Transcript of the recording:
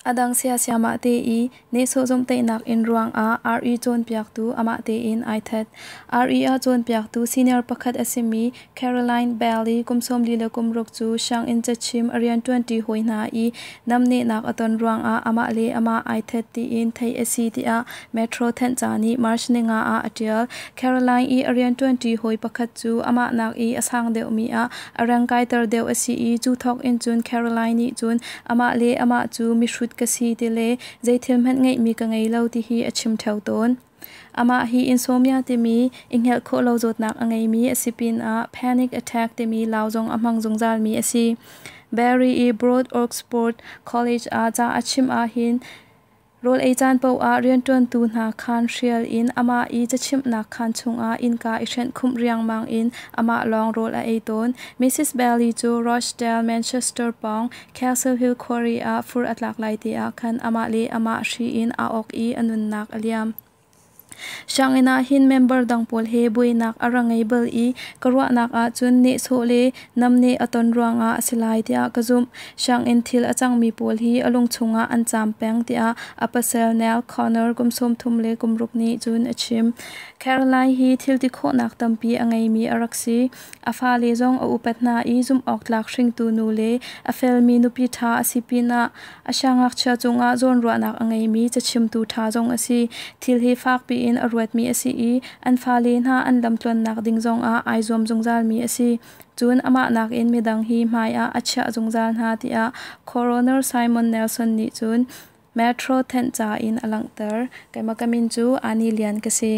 A dang siasiamah te i nehsawh zomhtaihnak in ruangah RE cawnpiaktu amah tein ai that. RE ah cawnpiaktu senior pakhat a simi Caroline Bailey kum 46 cu sianginn cachim a rianṭuanṭi hawi hna i namnehnak a ton ruangah amah le amah ai that tiin theih a si tiah Metro thanhca nih March 5 ah a ṭial. Caroline i a rianṭuanṭi hawi pakhat cu amah nak i a sang deuhmi ah a reng kaiter deuh a si i cu thawk in cun Caroline nih cun amah le amah cu mihrut ka si ti le zeithil hmanh ngeihmi ka ngei lo ti hi a chim ṭheo tawn. Amah hi insomnia timi i hngelh khawh lo zawtnak a ngeimi a si pinah panic attack timi lau zong a hmang zungzalmi a si. Barry i Broad Oxford College ah ca a chim ahhin rawl ei caan paoh ah rianṭuantu hna khaan hrial in amah i cachimhnak khaan chungah innka i hrenh khumh riangmang in amah lawng rawl a ei tawn. Mrs. Bailey cu Rochdale, Manchester pawng Castle Hill khuari ah fur a tlak lai te ah khan amah le amah hri in aa awk i a nunnak a liam. Sianginn ah hin member dang pawl he buainak a ra ngei bal i ka ruahnak ahcun nehsawh le namneh a ton ruangah a si lai tiah ka zumh. Sianginn thil a cangmi pawl hi a lung chungah an caam peng tiah a pasal Neil Connor kum 36 nih cun a chim. Caroline hi thil ti khawhnak tampi a ngeimi a rak si. A fale zong a upat hna i zumhawktlak hringtu nu le a felmi nupi ṭha a si pinah a siangngakchia cungah zawnruahnak a ngeimi cachimtu ṭha zong a si. Thil hi fakpi in a ruatmi a si i an fale hna an lamtluannak ding zongah ai zuam zungzalmi a si. Cun amah nakin midang hi hmaiah a chiah zungzal hna tiah Coroner Simon Nelson nih cun Metro thanhca in a langhter. Keimah ka min cu Ani Lian ka si.